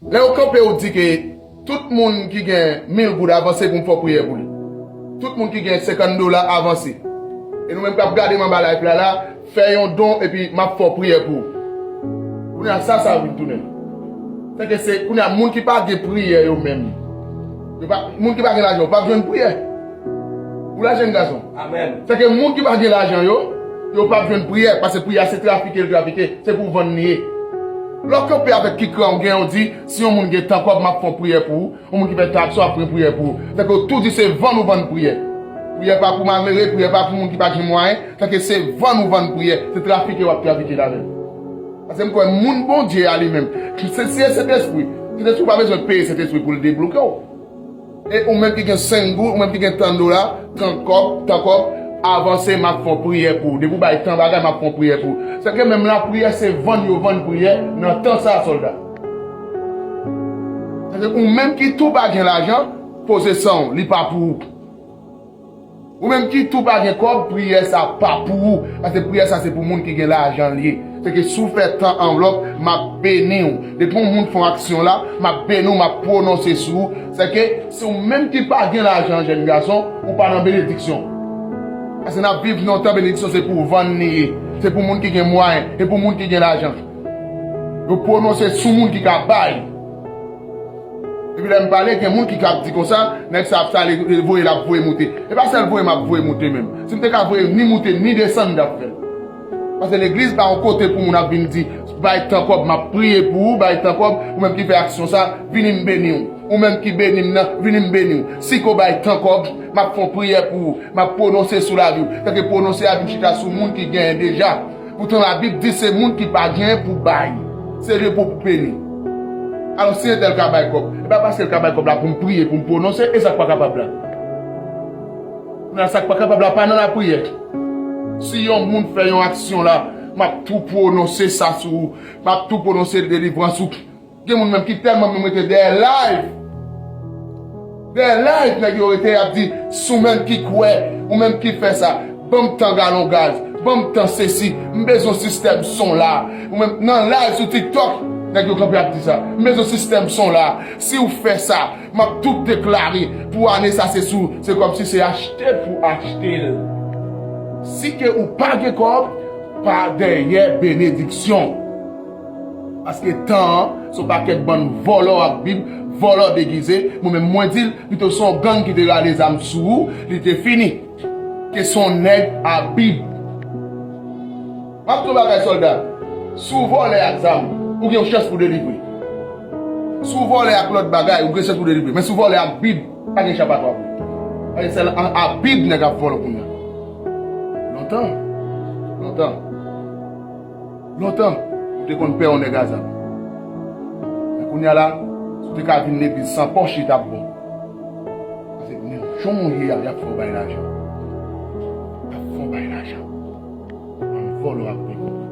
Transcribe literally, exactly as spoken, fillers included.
Lè yo kanpe, yo di ke tout moun ki gen mil goud avanse pou m fè w priyè pou li. Tout moun ki gen senkant dola avanse. E nou menm k ap gade m anba live la la, fè yon don epi m ap fè w priyè pou ou. Kounye a sa, sa vin tounen. Sèke se kounye a moun ki pa gen priyè yo menm. Yo pa, moun ki pa gen lajan, yo p ap jwenn priyè. Ou la, jèn gason? Amèn. Sèke moun ki pa gen lajan yo, yo p ap jwenn priyè, paske priyè se trafike l trafike, se pou vann li ye. Lè w kanpe avèk kikran, ou gen, ou di, si yon moun gen tan kòb, m ap fè yon priyè pou ou, yon moun ki fè taksi, w ap fè yon priyè pou ou. Sèke w tou di se vann ou vann priyè. Priyè pa pou malere, priyè pa pou moun ki pa gen mwayen, sèke se vann ou vann priyè, se trafike w ap trafike l avè l. Paske m kwè moun Bondye a li menm, se, se Sentespri. Sentespri pa bezwen peye Sentespri pou l debloke w. E ou menm ki gen senk goud, ou menm ki gen tan dola, tan kòb, tan kòb, avanse, m ap fè yon priyè pou ou. Depi w bay tan bagay, m ap fè yon priyè pou ou. Sèke menm lapriyè, se vann yo vann priyè nan tan sa a, sòlda. Sèke ou menm ki tou pa gen lajan, poze san w, li pa pou ou. Ou menm ki tou pa gen kòb, priyè sa pa pou ou. Paske priyè sa se pou moun ki gen lajan l ye. Sèke si w fè tan anvlòp, m ap beni w. Depi yon moun fè yon aksyon la, m ap beni w, m ap pwononse sou ou. Sèke si w menm ki pa gen lajan, jèn gason, ou pa nan benediksyon. Paske n ap viv nan yon tan benediksyon, se pou vann li ye. Se pou moun ki gen mwayen, e pou moun ki gen lajan. Yo pwononse sou moun ki ka bay. Epi lè m pale, gen moun ki ka ap di konsa, nèg sa ap sale, voye l ap voye moute. E pa sèl voye m ap voye moute menm. Si m te ka voye ni moute, ni desann, m t ap fè l. Paske legliz pa yon kote pou moun ap vin di, bay tan kòb, m ap priye pou ou, bay tan kòb, ou menm ki fè aksyon sa, vini m beni w. Ou menm ki beni m nan, vini m beni w. Siko bay tan kòb, m ap fè yon priyè pou ou, m ap pwononse sou lavi w. Tanke pwononse a vin chita sou moun ki genyen deja. Poutan Labib di se moun ki pa genyen pou bay, se li pou beni. Alò, si entèl ka bay kòb, e pa paske l ka bay kòb la pou m priye, pou m pwononse, e sa k pa kapab la. Kounye a, sa k pa kapab la pa nan lapriyè. Si yon moun fè yon aksyon la, m ap tou pwononse sa sou ou, m ap tou pwononse delivrans ou. Gen moun menm ki tèlman menm rete dèyè live. Dèyè live, nèg yo rete, y ap di, si w menm ki kwè, ou menm ki fè sa, ban m tan galon gaz, ban m tan sesi, m bezwen sistèm son la. Ou menm nan live sou TikTok, nèg yo kanpe ap di sa, m bezwen sistèm son la. Si w fè sa, m ap tout deklare pou ane sa, se sou, se kòmsi se achte pou achte l. Si ke ou pa gen kòb, pa dèyè benediksyon. Paske tan an, se yon pakèt bann vòlò ak Bib, vòlò degize. Mwen menm, mwen di l, pito se yon gang ki te rale zam sou ou, li te fini, ke se yon nèg a Bib. M ap di w bagay, sòlda. Si w vòlè ak zam, ou gen yon chans pou delivre. Si w vòlè ak lòt bagay, ou gen chans pou delivre. Men si w vòlè ak Bib, pa gen echapatwa pou ou. Paske se a, a Bib nèg ap vòlò kounye a. Lontan, lontan. Lontan, ou te konn pè yon nèg a zam. Men kounye a la, si w te ka vin legliz san pòch, li t ap bon. Paske men jan w ye a, y ap fè w bay lajan. Y ap fè w bay lajan. Bann vòlò ap vini.